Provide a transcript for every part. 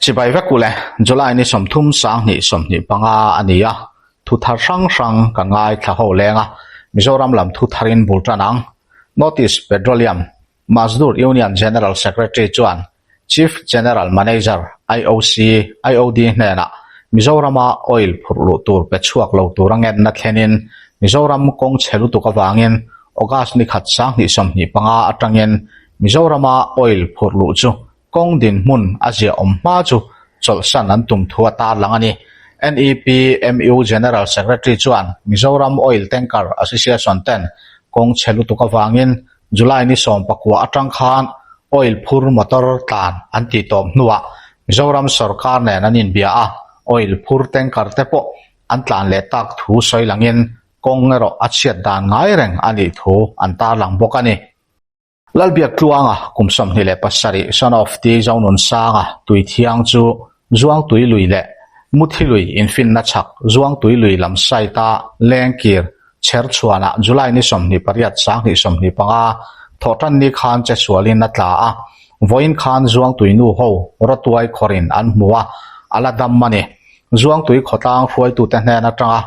Chibai vek ule, July ni 30 2025 a ni a, thu thar hrang hrang ka ngaithla ho leng a, Mizoram lam thu tharin bul tan ang. Notice Petroleum Mazdoor Union General Secretary chuan Chief General Manager, IOC, IOD hnenah Mizorama oil phurh luh tur pe chhuak lo tura ngenna thlenin Mizoram kawng chhe lutuk avangin August ni khat 2025 atangin Mizorama oil phurh luh chu kawng dinhmun a ziah awm hma chu chawlhsan an tum thu a tarlang a ni. NEPMU General Secretary chuan Mizoram Oil Tanker Association ten kawng chhe lutuk avangin July ni 19 atang khan oil phur motor tlan an tih tawp hnuah Mizoram sorkar nen an inbia a, oil phur tanker te pawh an tlan leh tak thu sawi langin kawng erawh a chhiat dan ngai reng a nih thu an tarlang bawk a ni. Lalbiak Tluanga kum 27 son of T Zonunsanga Tuithiang chu Zuangtui lui leh Muthi lui infinna chhak Zuangtui lui lam site a lengkir Chherchhuanah July ni 28 2025 thawhtan ni khan chesualin a tla a, vawiin khan Zuangtui nu ho rawtuai khawrin an hmu a, a la dam a ni. Zuangtui khawtlang hruaitute hnen atanga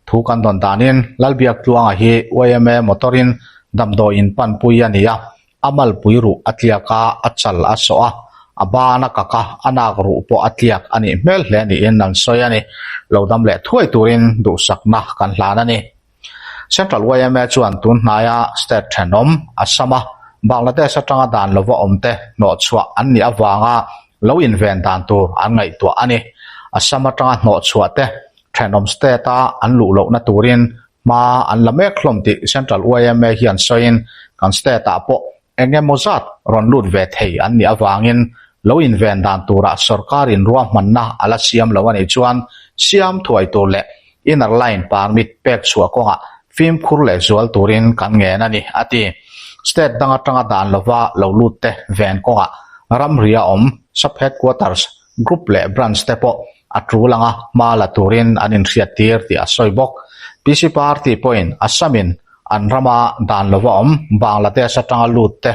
thu kan dawn danin Lalbiak Tluanga hi yma motor-in damdawiin panpui a ni a, A malpui ruh a tliak a, a chal a sawh a, a ban a kak a, a nak ruh pawh a tliak a nih hmel hle niin an sawi a ni. Lo dam leh thuai turin duhsakna kan hlan a ni. Central yma chuan tun hnaia state thenawm, Assam a Bangladesh atanga dan lova awmte hnawhchhuah an nih avanga lo inven dan tur an ngaihtuah a ni. Assam atanga hnawhchhuah te thenawm state a an luh lohna turin Hma an la mek hlawm tih Central yma hian sawiin kan state ah pawh eng emaw zat rawn lut ve thei an nih avangin lo inven dan turah sorkar in ruahmanna a la siam lo a nih chuan siam thuai tur leh inner line permit pek chhuah kawngah fimkhur leh zual turin kan ngen a ni, a ti. State dang atanga dan lova lo lut te ven kawngah ramri a awm sub-headquarters, group leh branch te pawh a tul anga hma la turin an inhriat tir tih a sawi bawk. PC Party pawhin Assam-in an rama dan lova awm Bangladesh atanga lut te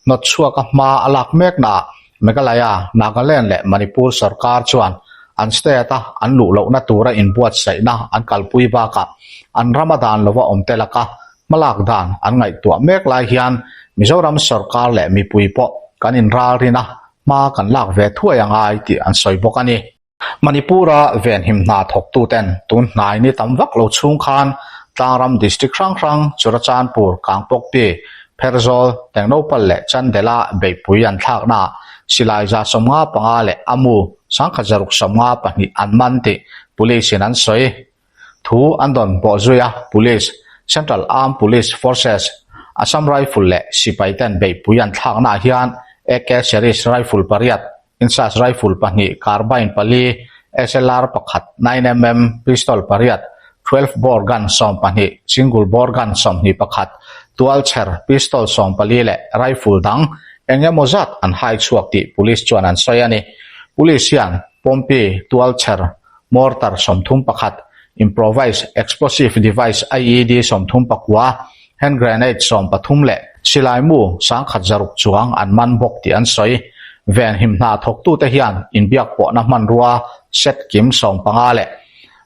hnawt chhuaka hma a lak meknaah Meghalaya, Nagaland leh Manipur sorkar chuan an state-a an luh lohna tura inbuatsaihna an kalpui bakah an rama dan lova awm te laka hmalak dan an ngaihtuah mek lai hian Mizoram sorkar leh mipui pawh kan inralrin a, hma kan lak ve thuai a ngai tih an sawi bawk a ni. Manipur-a venhim hna thawktuten tun hnai ni tam vak lo chhung khan Tlangram District hrang hrang Churachandpur, Kangpokpi, Pherzawl, Tengnoupal leh Chandela beihpui an thlaknaah silai 155 leh a mu 1652 an man tih Police-in an sawi. Thu an dawn pawh zui a, Police, Central Armed Police Forces, Assam Rifle leh sipai ten beihpui an thlaknaah hian AK series rifle pariat, Insas rifle pahnih, carbine pali, SLR pakhat, 9mm pistol pariat, 12 bore gun 12, single bore gun 21, tualchher pistol 14 leh rifle dang eng emaw zat an hai chhuak tih Police chuan an sawi a ni. Police hian Pompi tualchher Mortar 31, Improvised Explosive Device, IED, 39, Hand Grenade 13 leh silai mu 1600 chuang an man bawk tih an sawi. Venhim hna thawktute hian inbiak pawhna hmanrua set kim 15 leh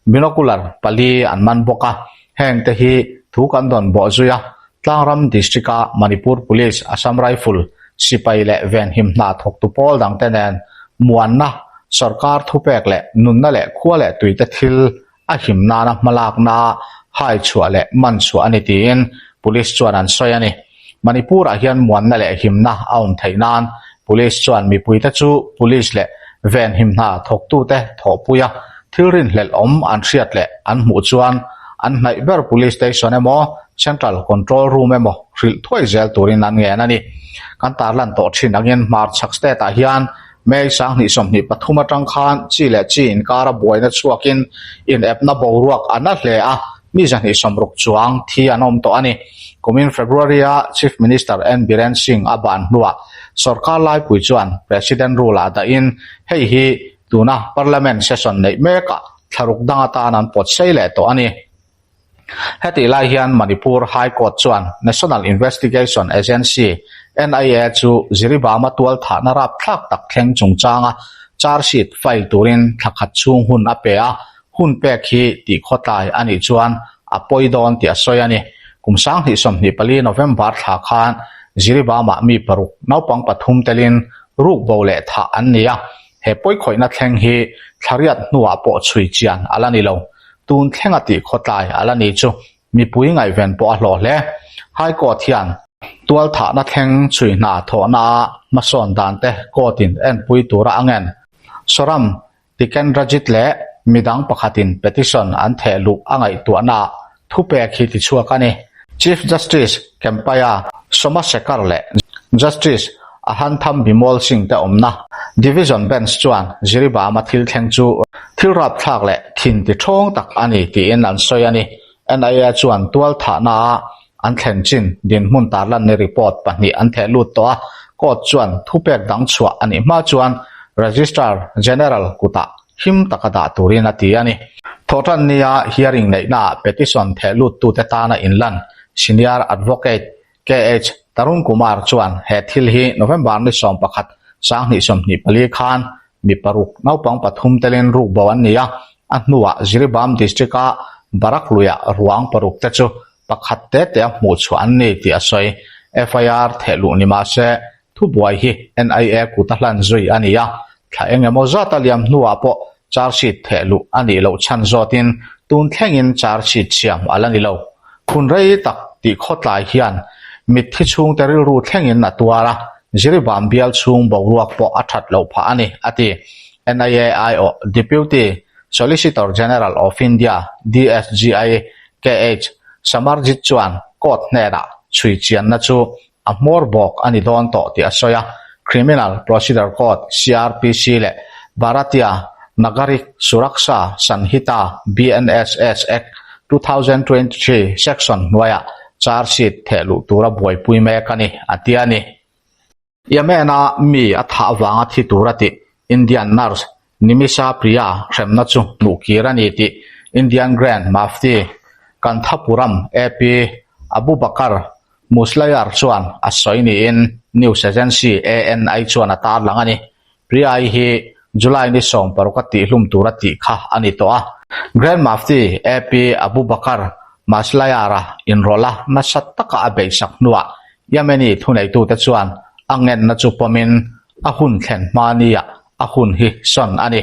binocular pali an man bawk a, hengte hi thu kan dawn bawh zui a, Tlangram District-a Manipur Police, Assam Rifle, sipai leh venhim hna thawktu pawl dangte nen muanna, sorkar thupek leh nunna leh khua leh tuite thil a him nana hmalakna hai chhuah leh man chhuah a ni tiin Police chuan an sawi a ni. Manipur-ah hian muanna leh himna a awm theih nan Police chuan mipuite chu Police leh venhim hna thawktute thawhpuia thil rinhlelh awm an hriat leh an hmuh chuan an hnaih ber Police Station emaw Central Control Room emaw hrilh thuai zel turin an ngen a ni. Kan tarlan tawh thin angin hmarchhak state ah hian May 2023 atang khan chi leh chi inkara buaina chhuakin inepna boruak a na hle a, mi 260 chuang thi an awm tawh a ni. Kumin February a Chief Minister N Biren Singh a ban hnuah sorkar laipui chuan President rule ah dahin hei hi tuna Parliament session neih mekah thlaruk dang atan an pawt sei leh tawh a ni. Hetih lai hian Manipur High Court chuan National Investigation Agency, NIA, chu Jiribama tualthahna rapthlak tak thleng chungchanga Charge sheet file turin thla khat chhung hun a pe a, hun pek hi tih khawtlai a nih chuan a pawi dawn tih a sawi a ni. Kum 2024 November thla khan Jiribam-ah mi paruk, naupang pathum telin rukbo leh thah an ni a, he pawikhawihna thleng hi thla riat hnuah pawh chhui chian a la ni lo. Tun thlenga tih khawtlai a la ni chu Mipui ngaihven pawh a hlawh hle. High Court hian tualthahna thleng chhui hna thawhnaah hmasawn dan te court in enpui tura a ngen. Soram Tikendrajit leh midang pakhatin petition an theh luh a ngaihtuahnaah thupek hi tichhuak a ni. Chief Justice Kempaiah Somasekhar leh Justice Ahantham Bimol Singh te awmna Division Bench chuan Jiribam-a thil thleng chu thil rapthlak leh thin ti ṭhawng tak a ni tiin an sawi a ni. NIA chuan tual thahnaah an thlen chin dinhmun tarlanni report pahnih an theh lut tawh a, court chuan thupek dang chhuah a nih hma chuan Registrar General kutah him taka dah turin a ti a ni. Thawhṭannia hearing neihnaah petition theh luttute tana inlan Senior Advocate KH Tarun Kumar chuan he thil hi November ni 11, 2024 khan mi paruk naupang pathum telin rukbo an ni a, a hnuah Jiribam District-a Barak luia ruang paruk te chu pakhat te te a hmuh chhuah an ni tih a sawi. FIR theh luh ni mah se thubuai hi NIA kut a hlan zui a ni a, thla eng emaw zat a liam hnuah pawh charge sheet theh luh a nih loh chhan zawtin tun thlengin charge sheet siam a la ni lo. Hun rei tak tih khawtlai hian mitthi chhungte rilru thlengin a tuar a, Jiribam bial chhung boruak pawh a that loh phah a ni, a ti. NIA aiawh Deputy Solicitor General of India, DSGI, KH Samarjit chuan court hnenah chhui chianna chu a hmawr bawk a ni dawn tawh tih a sawi a, Criminal Procedure Code, CrPC, leh Bharatiya Nagarik Suraksha Sanhita, BNSS, Act, 2023 section hnuaiah charge sheet theh luh tura buaipui mek a ni, a ti a ni. Yemen-a mi a thah avanga thi tura tih Indian nurse Nimisha Priya hremna chu hmuh kir a ni tih Indian Grand Mufti Kanthapuram AP Abubakar Muslayar chuan a sawi niin news agency ANI chuan a tarlang a ni. Priya-i hi July ni 16 a tihhlum tura tih kha a ni tawh a. Grand Mufti AP Abubakar Muslayar-a inrawlh a nasa taka a beihsak hnuah Yemeni thuneitute chuan a ngenna chu pawmin a hun thlen hma nia a hun hi sawn a ni.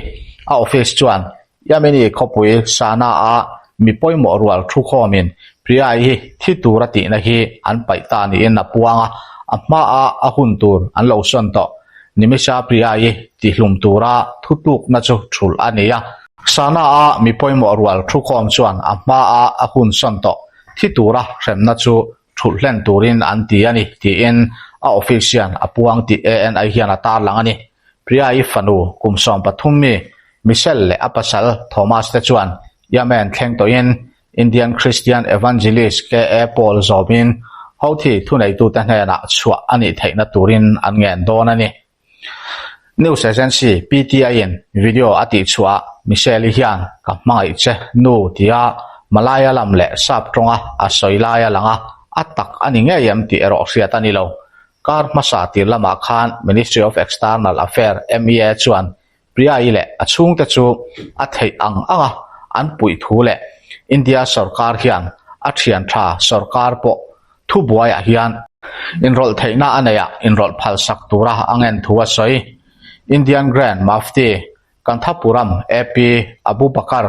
A office chuan Yemeni khawpui Sanaa-a mi pawimawh rual thukhawmin Priya-i hi thi tur a tihna hi an paih ta niin a puang a, a hmaa a hun tur an lo sawn tawh. Nimisha Priya-i tihlum tura thutlukna chu thulh a ni a. Sanaa-a mi pawimawh rual thukhawm chuan a hmaa a hun sawn tawh thi tura hremna chu thulh hlen turin an ti a ni, tiin a office hian a puang tih ANI hian a tarlang a ni. Priya-i fanu kum 13 mi Michelle leh a pasal Thomas te chuan Yemen thleng tawhin Indian Christian Evangelist KA Paul zawmin Houthi thuneitute hnenah chhuah a nih theihna turin an ngen dawn a ni. News agency PTI-in video a tihchhuah Michelle-i hian ka hmangaih che nu tia Malayalam leh Sap tawnga a sawi lai a lang a, a tak a ni ngei em tih erawh hriat a ni lo. Kar hmasa tir lamah khan Ministry of External Affair, MEA, chuan Priya-i leh a chhungte chu a theih ang anga an puih thu leh India sorkar hian a thian tha sorkar pawh thubuaiah hian inrawlh theihna a neihah inrawlh phalsak tura a ngen thu a sawi. Indian Grand Mufti Kanthapuram AP Abu Bakar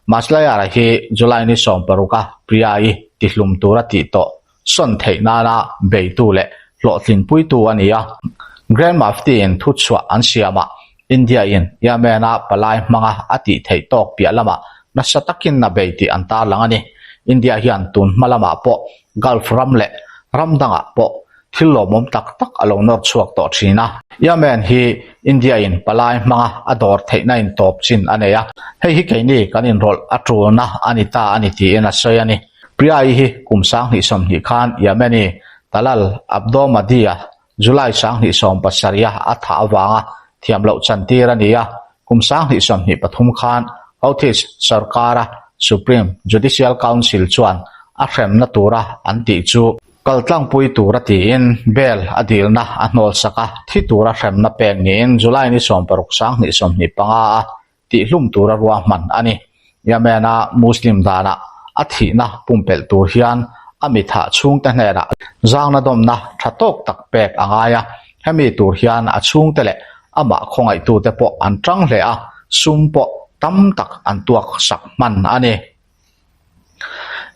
Maslayar-a hi July ni 16 a Priya-i tihlum tura tih tawh sawn theih nana beitu leh hlawhtlinpuitu a ni a. Grand Mufti-in thuchhuah an siamah India-in Yemen-a palai hmanga a tih theih tawk piah lamah nasa takin a bei tih an tarlang a ni. India hian tun hma lamah pawh Gulf ram leh ram dangah pawh thil lawmawm tak tak a lo nawr chhuak tawh thin a. Yemen hi India-in palai hmanga a dawr theihna in tawp chin a nei a, hei hi keini kan inrawlh a tulna a ni ta a ni tiin a sawi a ni. Priya-i hi kum 2020 khan Yemeni Talal Abdo Mahdi-a July 2017-a a thah avanga thiam loh chantir a ni a, kum 2023 khan Houthis sorkara Supreme Judicial Council chuan a hremna tura an tih chu. Kal tlangpui tura tiin bail a dilna a hnawlsak a, thi tura hremna pek niin July ni 16 2025 a tihhlum tura ruahman a ni. Yemen-a Muslim danah a thihna pumpelh tur hian a mithah chhungte hnenah zangna dawmna tha tawk tak pek a ngai a, hemi tur hian a chhungte leh amah khawngaihtute pawh an tang hle a, sum pawh tam tak an tuak sak hman a ni.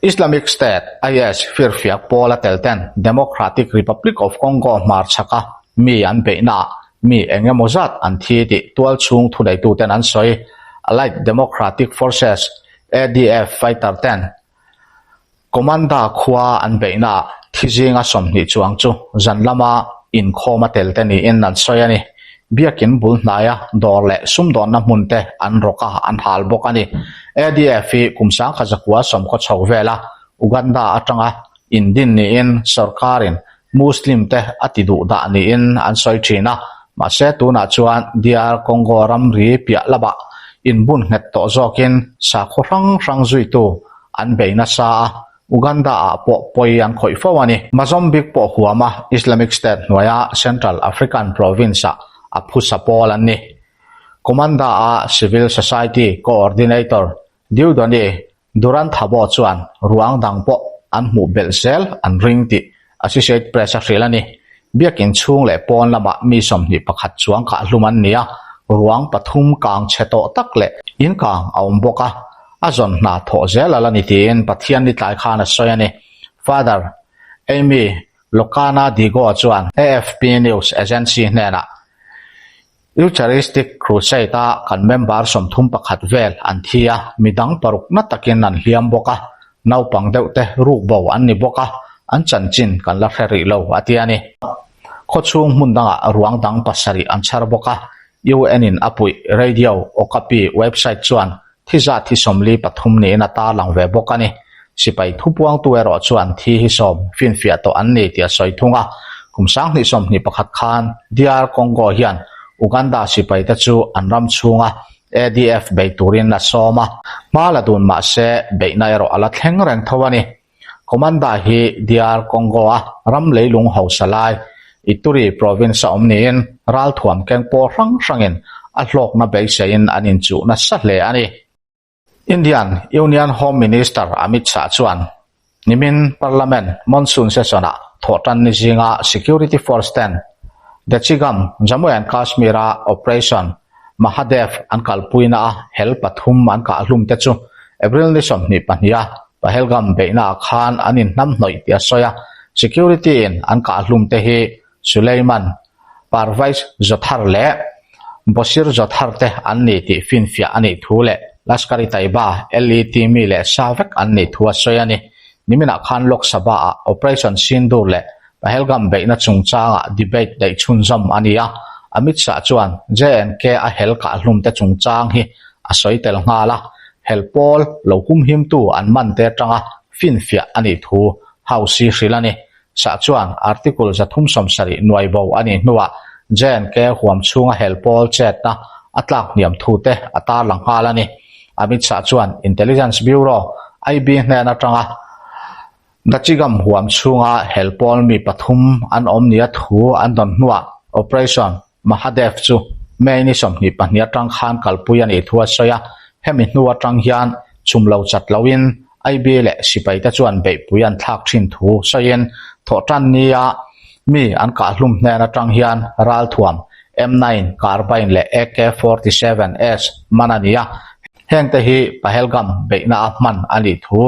Islamic State, IS, firfiak pawl a tel ten Democratic Republic of Congo hmarchhaka mi an beihnaah mi eng emaw zat an thi tih tualchhung thuneituten an sawi. Allied Democratic Forces, ADF, fighter ten Komanda khua an beihnaah thi zinga 20 chuang chu zan lama inkhawm a tel te niin an sawi a ni. Biakin bul hnaia dawr leh sumdawnna hmun te an rawk a, an hal bawk a ni. ADF hi kum 1900 sawmkhaw chho vela Uganda atanga indin niin sorkarin Muslim te a ti duh dah niin an sawi thin a, mahse tunah chuan DR Congo ramri piah lamah inbun nghet tawh zawkin sakhaw hrang hrang zuitu an bei nasa a, Uganda-ah pawh pawi an khawih fo a ni. Mozambique pawh huama Islamic State hnuaia Central African Province-ah a phusa pawl an ni. Komanda-a Civil Society Coordinator Dieudonne Durant Thabo chuan ruang dang pawh an hmuh belh zel an ring tih Associated Press a hrilh a ni. Biakin chhung leh pawn lamah mi 21 chuang kahhlum an ni a, ruang pathum kang chhe tawh tak leh in kang a awm bawk a, a zawn hna thawh zel a la ni tiin Pathian ni tlai khan a sawi a ni. Father Amy Lokana Digo chuan AFP News Agency hnenah, Eucharistic Crusade-a kan member 31 vel an thi a, midang parukna takin an hliam bawk a, naupang deuh te rukbo an ni bawk a, an chanchin kan la hre rih lo, a ti a ni. Khawchhung hmun dangah ruang dang pasarih an chhar bawk a, UN-in a puih Radio Okapi website chuan Thi zat hi 43 niin a tarlang ve bawk a ni. Sipai thupuangtu erawh chuan thi hi sawm finfiah tawh an ni tih a sawi thung a. Kum 2021 khan DR Congo hian Uganda sipaite chu an ram chhunga ADF bei turin a sawm a, hma la dun mah se beihna erawh a la thleng reng tho a ni. Komanda hi DR Congo-a ram leilung hausa lai Ituri province-a awm niin ralthuam keng pawl hrang hrangin a hlawkna beiseiin an inchuh nasa hle a ni. Indian Union Home Minister Amit Shah chuan nimin Parliament Monsoon Session-ah thawhtan ni zinga Security Force ten Dachigam, Jammu and Kashmir-a Operation Mahadev an kalpuina a hel pathum an kahhlum te chu April ni 22 a Pahelgam beihna ah khan an inhnam hnawih tih a sawi a, security in an kahhlum te hi Suleiman, Parvaiz Jothar leh Bosir Jothar te an ni tih finfiah a nih thu leh Lashkar-e-Taiba, LET, mi leh sa vek an nih thu a sawi a ni. Niminah khan Lok Sabha ah Operation Sindoor leh Pahelgam beihna chungchangah debate daih chhunzawm a ni a, Amit Shah chuan J&K a hel kahhlum te chungchang hi a sawi tel nghal a, hel pawl lo humhimtu an man te atanga finfiah a nih thu House hi hrilh a ni. Shah chuan Article 370 nuai bo a nih hnuah J&K huam chhunga hel pawl chetna a tlak hniam thu te a tarlang nghal a ni. Amit Shah chuan Intelligence Bureau, IB, hnen atanga Dachigam huam chhunga hel pawl mi pathum an awm nia thu an dawn hnuah Operation Mahadev chu May ni 22 atang khan kalpui a nih thu a sawi a, hemi hnu atang hian chhum lo chat loin IB leh sipaite chuan beihpui an thlak thin thu sawiin thawhtan nia mi an kahhlum hnen atang hian ralthuam M nine carbine leh AK 47 S man a ni a, Hengte hi Pahelgam beihna a hman a nih thu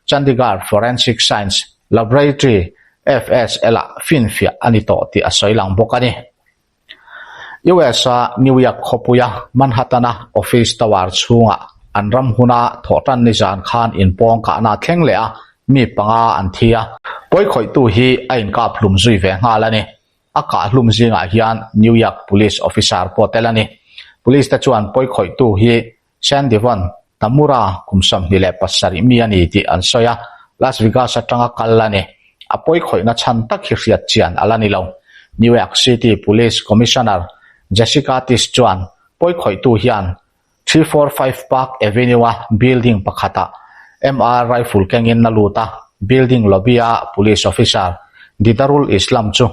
Chandigarh Forensic Science Laboratory, FSL-ah finfiah a ni tawh tih a sawi lang bawk a ni. US-a New York khawpuia Manhattan-a office tower chhungah an ram huna thawhtan nizan khan inpawng kahna a thleng leh a, mi panga an thi a. Pawikhawihtu hi a inkap hlum zui ve nghal a ni. A kahhlum zingah hian New York Police officer pawh tel a ni. Police te chuan pawikhawihtu hi Sean Devon Tamura kum 27 mi a ni tih an sawi a, Las Vegas atanga kal a ni. A pawikhawihna chhan tak hi hriat chian a la ni lo. New York City Police Commissioner Jessica Tisch chuan pawikhawihtu hian 345 Park Avenue-a building pakhatah MR rifle kengin a lut a. building lobby-a police officer Didarul Islam chu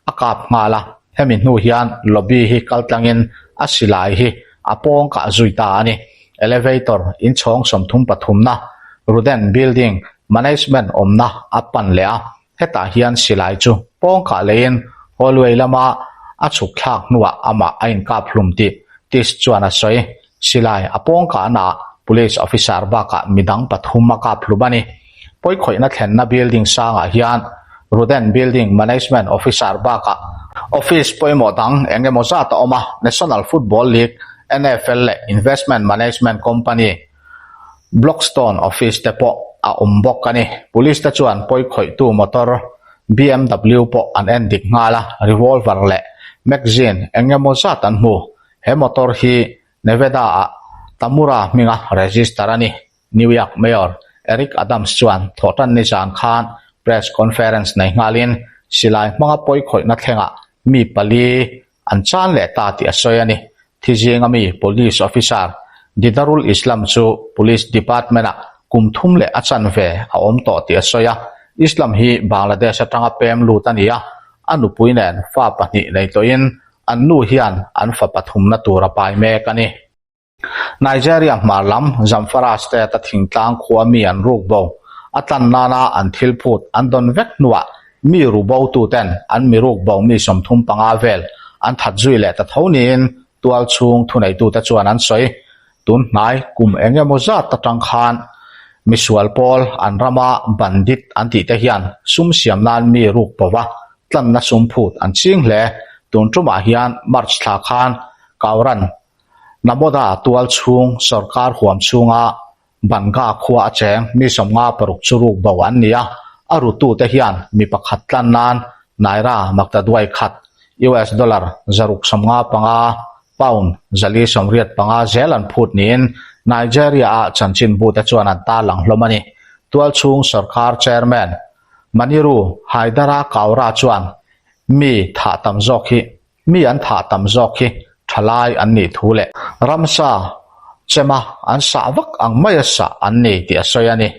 a kap nghal a, hemi hnu hian lobby hi kaltlangin a silai hi a pawng kah zui ta a ni. Elevator inchhawng 33 na Ruden building management awmna a pan leh a, hetah hian silai chu pawng kah leiin hallway lama a chhuk thlak hnuah amah a inkap hlum tih Tish chuan a sawi. Silai a pawng kahnaah police officer bakah midang pathum a kap hlum a ni. Pawikhawihna thlenna building sangah hian Ruden building management officer bakah office pawimawh dang eng emaw zat a awm a, National Football League, NFL, leh investment management company Blockstone office te pawh a awm bawk a ni. Police te chuan pawikhawihtu motor BMW pawh an en dik nghal a, revolver leh magazine eng emaw zat an hmu. He motor hi Nevada-ah Tamura hminga register a ni. New York Mayor Eric Adams chuan thawhtan nizan khan press conference nei nghalin silai hmanga pawikhawihna thlengah mi pali an chan leh ta tih a sawi a ni. Thi zinga mi Police Officer Didarul Islam chu Police Department-ah kum thum leh a chanve a awm tawh tih a sawi a. Islam hi Bangladesh atanga pem lut a ni a, a nupui nen fa pahnih nei tawhin an nu hian an fa pathumna tur a pai mek a ni. Nigeria hmar lam Zamfara state-a thingtlang khua mi an ruk bo. A tlan nana an thil phut an dawn vek hnuah mi ru bo tuten an mi ruk bo mi 35 vel an that zui leh ta tho niin tual chhung thuneitute chuan an sawi. Tun hnai kum eng emaw zat atang khan misual pawl an rama bandit an tih te hian sum siam nan mi ruk bo va, tlanna sum phut an ching hle. Tun tumah hian March thla khan Kauran Namoda tual chhung sorkar huam chhunga Banga khua a cheng mi 56 chu ruk bo an ni a, a rutute hian mi pakhat tlan nan Naira maktaduai khat, US dollar 655, pound 485 zel an phut niin Nigeria-a chanchinbute chuan an tarlang hlawm a ni. Tual chhung sorkar chairman Maniru Haidara Kaura chuan mi thah tam zawk hi Mi an thah tam zawk hi thalai an nih thu leh ramsa chema an sah vak ang maia sah an ni tih a sawi a ni.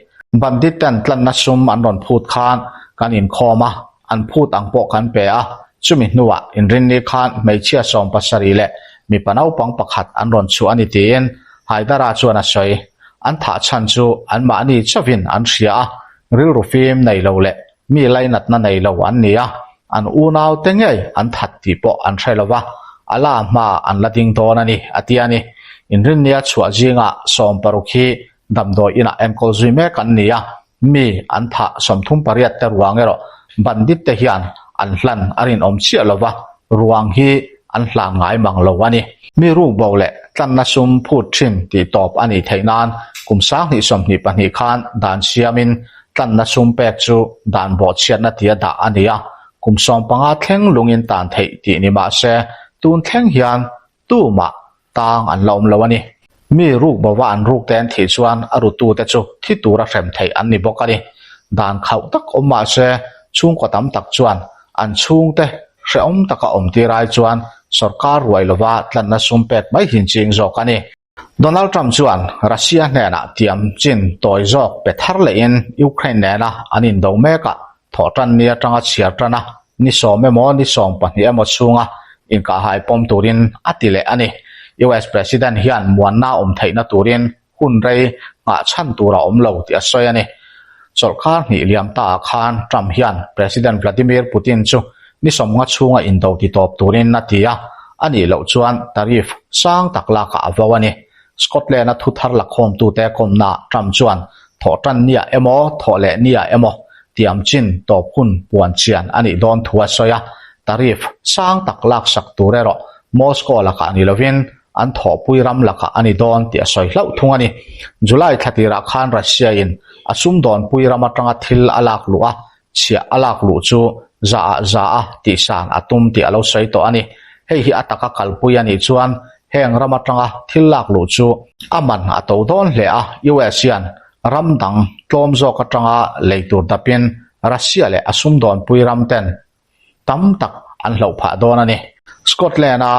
Bandit ten tlanna sum an rawn phut khan kan inkhawm a, an phut ang pawh kan pe a, chumi hnuah inrinni khan hmeichhia 70 leh mipa naupang pakhat an rawn chhuah a ni tiin Haidara chuan a sawi. An thah chhan chu anmahni chauhin an hria a, rilru fim nei lo leh Mi lainatna nei lo an ni a, an unaute ngei an that tih pawh an hre lo va, a la hma an la ding dawn a ni, a ti a ni. Inrinnia chhuah zingah 60 hi damdawi inah enkawl zui mek an ni a, mi an thah 38 te ruang erawh bandit te hian an hlan a rinawm chiah lo va, ruang hi an hlan ngai mang lo a ni. Mi ruk bo leh tlanna sum phut thin tih tawp a nih theih nan kum 2022 khan dan siamin Tlanna sum pek chu dan bawhchhiatna tia dah a ni a, kum 15 thleng lungin tan theih tih ni mah se tun thleng hian tumah tang an la awm lo a ni. Mi ruk bova an ruk te an thih chuan a rutute chu thi tura hrem theih an ni bawk a ni. Dan khauh tak awm mah se chhungkaw tam tak chuan an chhungte hrehawm taka awm tir ai chuan sorkar ruai lova tlanna sum pek mai hin ching zawk a ni. Donald Trump chuan Russia hnenah tiam chin tawi zawk pe thar lehin Ukraine nena an indo mekah thawhtan ni atanga chhiar tana ni 10 emaw ni 12 emaw chhunga inkahhai pawm turin a ti leh a ni. US President hian muanna awm theihna turin hun rei nghah chhan tur a awm lo tih a sawi a ni. Chawlhkar hnih liam ta ah khan Trump hian President Vladimir Putin chu ni 50 chhunga indo ti tawp turin a ti a, a nih loh chuan tariff sang tak lakah a vo a ni. Scotland-a thu thar lakhawmtute kawmnaah Trump chuan thawhtan niah emaw thawh leh niah emaw tiam chin tawp hun puan chian a nih dawn thu a sawi a, tariff sang tak laksak tur erawh Moscow lakah ni lovin an thawhpui ram lakah a ni dawn tih a sawi hlauh thung a ni. July thla tirah khan Russia-in a sumdawnpui ram atanga thil a lak luh a, chhiah a lak luh chu za ah za a tihsan a tum tih a lo sawi tawh a ni. Hei hi a taka kalpui a nih chuan heng ram atanga thil lak luh chu a man a to dawn hle a, US hian ram dang tlawm zawk atanga lei tur dapin Russia leh a sumdawnpui ram ten tam tak an hloh phah dawn a ni. Scotland-a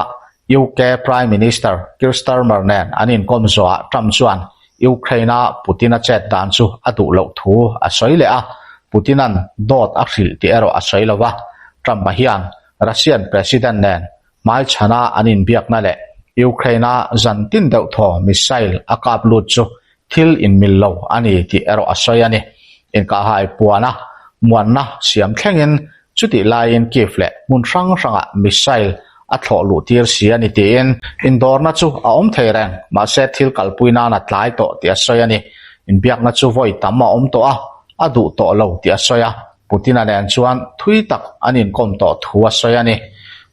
UK Prime Minister Keir Starmer nen an inkawm zawhah Trump chuan Ukraine-a Putin-a chet dan chu a duh loh thu a sawi leh a. Putin-a'n dawt a hrilh tih erawh a sawi lo va, Trump-a hian Russian President nen hmaichhana an inbiakna leh Ukraine-a zan tin deuh thaw missile a kap lut chu thil inmil lo a ni tih erawh a sawi a ni. Inkahhai puana muanna siam thlengin chutih laiin Kyiv leh hmun hrang hrangah missile a thlawh luh tir si a ni tiin indawrna chu a awm thei reng, mahse thil kalpui nan a tlai tawh tih a sawi a ni. Inbiakna chu vawi tam a awm tawh a, a duh tawh lo tih a sawi a, Putin-a nen chuan thui tak an inkawm tawh thu a sawi a ni.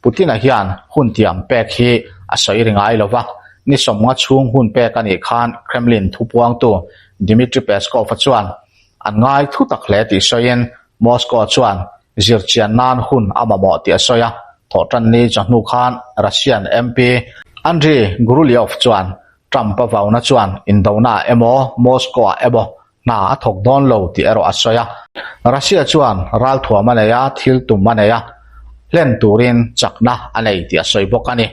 Putin-a hian hun tiam pek hi a sawi ri ngai lo va, ni sawmnga chhung hun pek a nih khan Kremlin thupuangtu Dmitry Peskov-a chuan an ngai thu tak hle tih sawiin Moscow chuan zirchian nan hun a mamawh tih a sawi a. Thawhtanni chawhnu khan Russian MP Andrei Gurulyov chuan Trump-a vauna chuan indona emaw Moscow-ah emaw hna a thawk dawn lo tih erawh a sawi a. Russia chuan ralthuam a nei a, thil tum a nei a, hlen turin chakna a nei tih a sawi bawk a ni.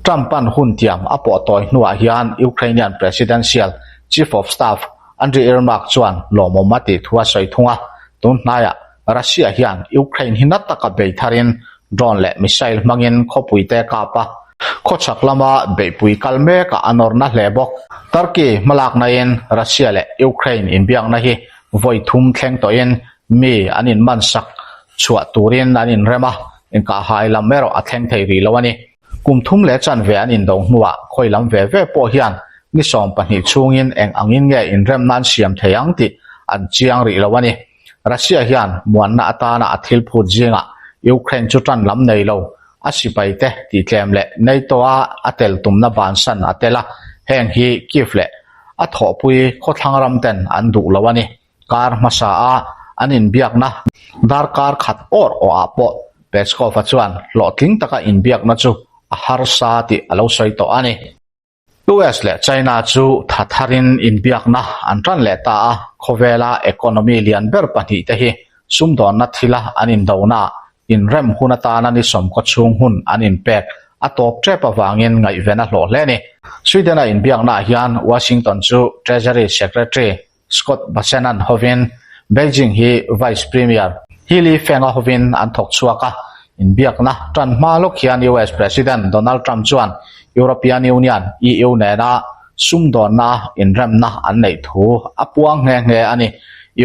Trump-a'n hun tiam a pawh tawi hnuah hian Ukrainian Presidential Chief of Staff Andriy Yermak chuan lawmawm a tih thu a sawi thung a, tun hnaiah Russia hian Ukraine hi na taka bei tharin drone leh missile hmangin khawpuite kap a, khawchhak lama beihpui kal mekah a nawrna hle bawk. Turkey hmalaknain Russia leh Ukraine inbiakna hi vawi thum thleng tawhin mi an inmansak chhuah turin an inrem a, inkahhai lam erawh a thleng thei rih lo a ni. Kum thum leh chanve an indo hnuah khawi lam ve ve pawh hian ni 12 chhungin eng angin nge inremna an siam thei ang tih an chiang rih lo a ni. Russia hian muanna atana a thil phut zingah Ukraine chu tan lam nei lo, a sipaite tihtlem leh NATO-a a tel tumna bansan a tel a, heng hi Kyiv leh a thawhpui khawthlang ramten an duh lo a ni. Kar hmasa a an inbiakna darkar khat awr awhah pawh Peskov-a chuan hlawhtling taka inbiakna chu a harsa tih a lo sawi tawh a ni. US leh China chu tha tharin inbiakna an tan leh ta a, khawvela economy lian ber pahnihte hi sumdawnna thila an indonaah inrem hun atana ni sawmkaw chhung hun an inpek a tawp tep avangin ngaihven a hlawh hle a ni. Sweden-a inbiaknaah hian Washington chu Treasury Secretary Scott Bessent-a'n hovin Beijing hi Vice Premier He Lifeng-a hovin an thawk chhuak a. Inbiakna tan hma lawk hian US President Donald Trump chuan European Union, EU, nena sumdawnna inremna an neih thu a puang nghe nghe a ni.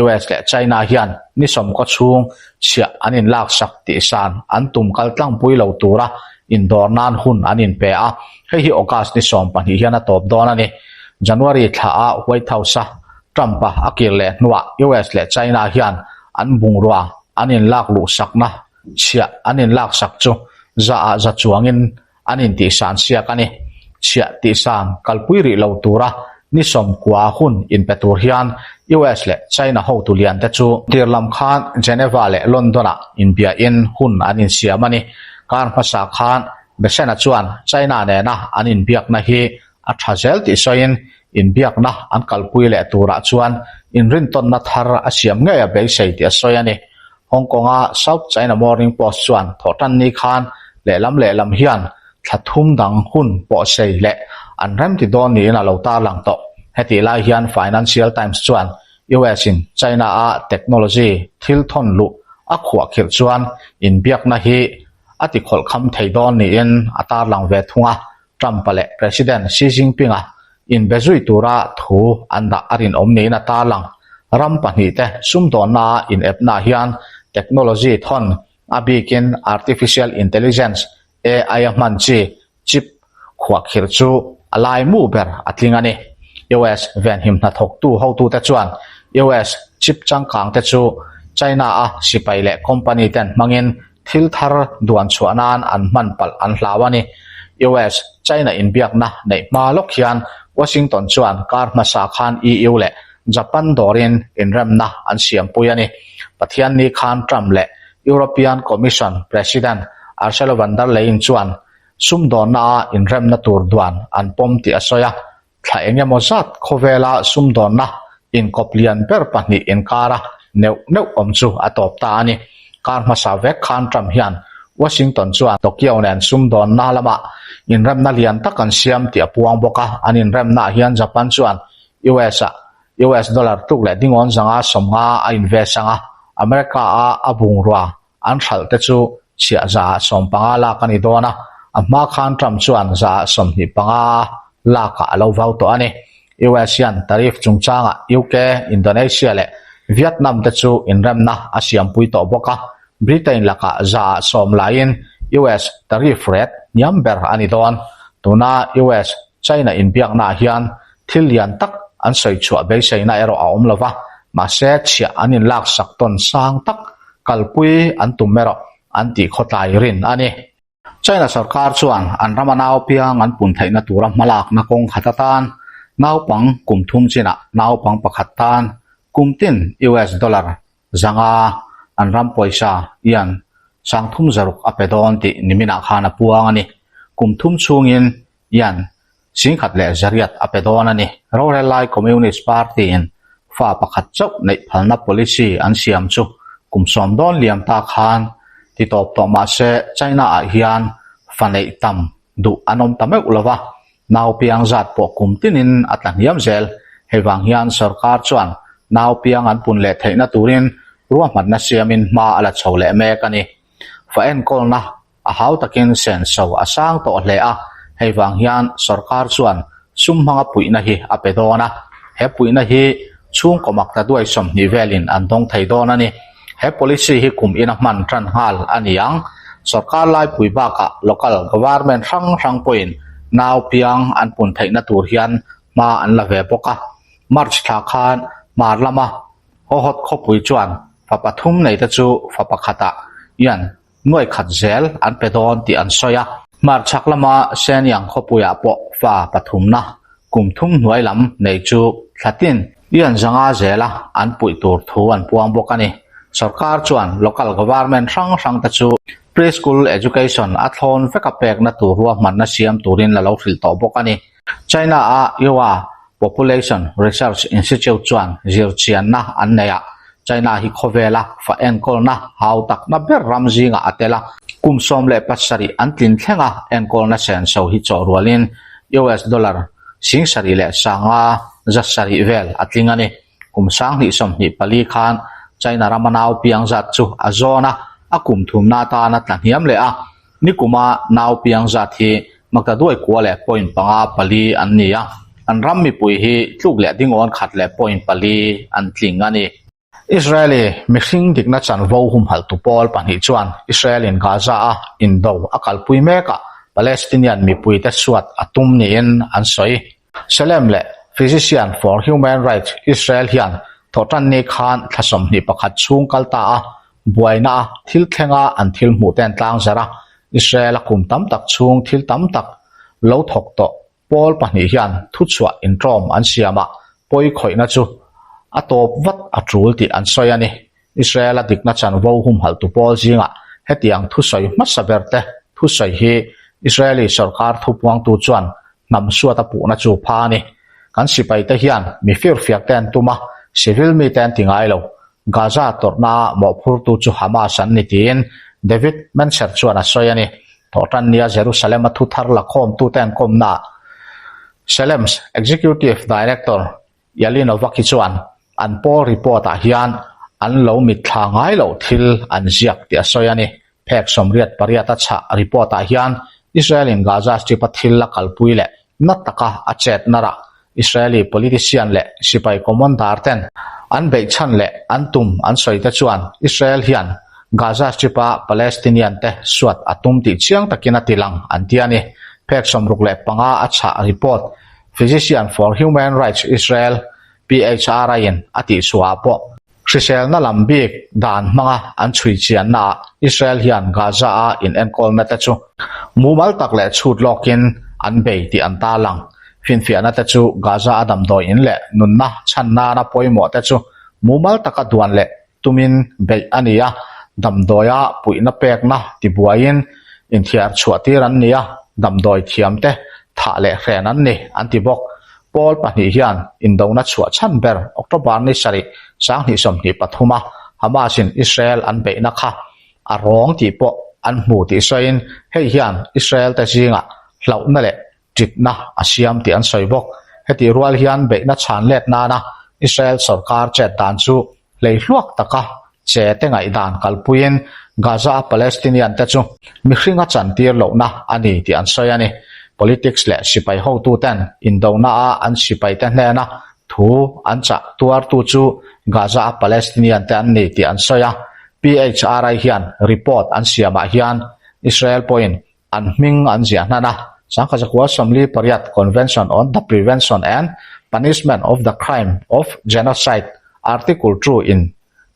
US leh China hian ni sawmkaw chhung chhiah an inlaksak tih san an tum kal tlangpui lo tura indawr nan hun an inpe a, hei hi August ni 12 hian a tawp dawn a ni. January thla a White House-a Trump-a a kir leh hnuah US leh China hian an bungrua an inlak luhsakna chhiah an inlaksak chu za ah za chuangin an intihsan siak a ni. Chhiah tihsan kalpui rih lo tura ni 90 hun inpe tur hian US leh China hotu lian te chu tir lam khan Geneva leh London-ah inbiain hun an insiam a ni. Kar hmasa khan Bessent-a chuan China nena an inbiakna hi a tha zel tih sawiin inbiakna an kalpui leh turah chuan inrintawnna thar a siam ngei a beisei tih a sawi a ni. Hong Kong-a South China Morning Post chuan thawhtanni khan lehlam lehlam hian thla thum dang hun pawhsei leh an remti dawn niin a lo tarlang tawh. Hetih lai hian Financial Times chuan US-in China-a technology thil thawn luh a khuahkhirh chuan inbiakna hi a tikhawlhkham thei dawn niin a tarlang ve thung a. Trump-a leh President Xi Jinping-a inbe zui tura thu an dah a rinawm niin a tarlang. Ram pahnihte sumdawnna-a inepna hian technology thawn, a bikin artificial intelligence, AI, a hman chi chip khuahkhirh chu a laimu ber a tling a ni. US venhim hnathawktu hotute chuan US chip changkangte chu China-a sipai leh company ten hmangin Thil thar duan chhuah nan an hman palh an hlau a ni. US, China inbiakna neih hma lawk hian Washington chuan kar hmasa khan EU leh Japan dawrin inremna an siampui a ni. Pathianni khan Trump leh European Commission President Ursula von der Leyen chuan sumdawnna-a inremna tur duan an pawm tih a sawi a. Thla eng emaw zat khawvela sumdawnna inkawp lian ber pahnih inkara neuh neuh awm chu a tawp ta a ni. Kar hmasa vek khan Trump hian Washington chuan Tokyo nen sumdawnna lamah inremna lian tak an siam tih a puang bawk a. An inremnaah hian Japan chuan US-ah US dollar tluk leh dingawn zanga 50 a invest ang a. America-a a bungrua an hralh te chu chhiah 15% lak a ni dawn a, a hma khan Trump chuan 25% lakah a lo vau tawh a ni. US hian tariff chungchangah UK, Indonesia leh Vietnam te chu inremna a siampui tawh bawk a, Britain lakah 10% laiin US tariff rate hniam ber a ni dawn. Tuna US, China inbiaknaah hian thil lian tak an sawi chhuah beiseina erawh a awm lo va, mahse chhiah an inlaksak tawn sang tak kalpui an tum erawh an tih khawtlai rin a ni. China sorkar chuan an rama naupiang an pun theihna tura hmalakna kawng khat atan naupang kum thum chinah naupang pakhat tan kum tin US dollar 500 an ram pawisa hian 3600 a pe dawn tih niminah khan a puang a ni. Kum thum chhungin hian 1800 a pe dawn a ni. Rorel lai Communist Party-in fa pakhat chauh neih phalna policy an siam chu kum sawm dawn liam ta khan ti tawp tawh mah se China-ah hian fa neih tam duh an awm ta meuh lo va, nau piang zat pawh kum tinin a tla hniam zel. Hei vang hian sorkar chuan nau piang an pun leh theihna turin ruahmanna siamin hma a la chho leh mek a ni. Fa enkawlna A hau takin senso a sang tawh hle a, hei vang hian sorkar chuan sum hmanga puihna hi a pe dawn a, he puihna hi chhungkaw makta duai 20 velin an dawng thei dawn a ni. He policy hi kum ina hman tan nghal a ni ang. Sorkar laipui bakah local government hrang hrang pawhin nau piang an pun theihna tur hian hma an la ve bawk a. March thla khan hmar lama Hohhot khawpui chuan fa pathum neite chu fa pakhatah hian Nuai khat zel an pe dawn tih an sawi a. Hmarchhak lama Shenyang khawpuiah pawh fa pathumna kum thum hnuai lam nei chu thlatin Ian zanga zela an puih tur thu an puang bawk a ni. Sorkar chuan local government hrang hrang te chu pre-school education a thlawn veka pekna tur ruahmanna siam turin la lo hrilh tawh bawk a ni. China-a Iowa Population Research Institute chuan zirchianna an nei a, China hi khawvela fa enkawlna hau takna ber ram zingah a tel a, kum 17 an tlin thlenga enkawlna senso hi chawh rualin US dollar 75,700 vel a tling a ni. Kum 2024 khan China rama nau piang zat chu a zawn a, a kum thumna atana tla hniam leh a, Nikuma nau piang zat hi maktaduai kua leh point panga pali an ni a, an ram mipui hi tluk leh dingawn khat leh point pali an tling a ni. Israeli mihring dikna chanvo humhalhtu pawl pahnih chuan Israel-in Gaza-a indo a kalpui mekah Palestinian mipuite suat a tum niin an sawi. Salem leh Physician for Human Rights Israel hian thawhtanni khan thla 21 chhung kal ta a, buaina a thil thlenga an thil hmuh te an tlang zarh a, Israel a kum tam tak chhung thil tam tak lo thawk tawh pawl pahnih hian thuchhuah inṭawm an siamah pawi khawihna chu a tawp vat a ṭul tih an sawi a ni. Israel a dikna chanvo humhalhtu pawl zingah hetiang thusawi hmasa berte thusawi hi Israeli sorkar thupuangtu chuan hnam suat a puhna chu pha a ni. Kan sipaite hian mi firfiak te an tum a, civil mite an ti ngai lo. Gaza tawrhna mawhphurtu chu Hamas an ni tiin David Mencer chuan a sawi a ni. Thawhtannia Jerusalem-a thuthar lakhawmtute an kawmnaah Selem's Executive Director Yali Novak-i chuan an pawl report-ah hian an lo mitthla ngai loh thil an ziak tih a sawi a ni. Phek 88 a chhah report-ah hian Israel-in Gaza Strip-a thil a kalpui leh na taka a chet narah Israeli politician leh sipai commander ten an beih chhan leh an tum an sawi te chuan Israel hian Gaza Strip-a Palestinian te suat a tum tih chiang takin a ti lang an ti a ni. Phek 65 a chhah report Physician for Human Rights Israel, PHRI-in a tihchhuahah pawh hriselna lam bik dan hmanga an chhui chiannaah Israel hian Gaza-a inenkawlna te chu mumal tak leh chhut lawkin an bei tih an tarlang. Finfiahna te chu Gaza-a damdawi in leh nunna chhan nana pawimawh te chu mumal taka duan leh tumin beih a ni a, damdawia puihna pekna tibuaiin inthiar chhuah tir an ni a, damdawi thiamte thah leh hren an ni, an ti bawk. Pawl pahnih hian indona chhuah chhan ber October ni sarih 2023 a Hamas-in Israel an beihna kha a rawng tih pawh an hmu tih sawiin hei hian Israel-te zingah hlauhna leh ṭitna a siam tih an sawi bawk. Hetih rual hian beihna chhan let nana Israel sorkar chet dan chu hlei hluak taka Che te ngaihdan kalpuiin Gaza-a Palestinian-te chu mihringa chantir lohna a ni tih an sawi a ni. Politics leh sipai hotuten indonaah an sipaite hnena thu an chah tuartu chu Gaza-a Palestinian-te an ni tih an sawi a. PHRI hian report an siamah hian Israel pawhin An hming an ziah hnan a, Sangkhazakhua 48 Convention on the Prevention and Punishment of the Crime of Genocide Article 2 in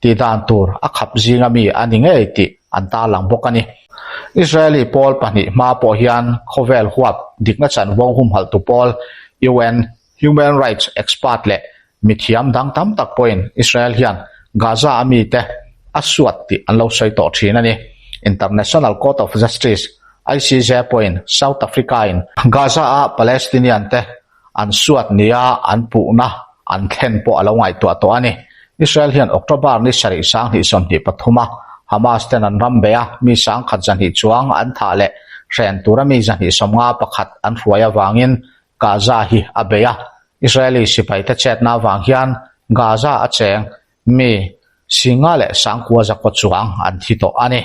tih dan tur a khap zinga mi a ni ngei tih an tarlang bawk a ni. Israeli pawl pahnih hma pawh hian khawvel huap dikna chanvo humhalhtu pawl UN Human Rights expert leh Mithiam dang tam tak pawhin Israel hian Gaza a mite a suat tih an lo sawi tawh thin a ni. International Court of Justice, ICJ, pawhin South Africa-in Gaza-a Palestinian-te an suat nia an puhna an thlen pawh a lo ngaihtuah tawh a ni. Israel hian October ni sarih 2023 a Hamas ten an ram bei a, mi sangkhat zahnih chuang an thah leh hren tura mi zahnih 51 an hruai avangin Gaza hi a bei a, Israeli sipaite chetna avang hian Gaza a cheng mi Singa leh Sangkua zakua chuang an thi tawh a ni.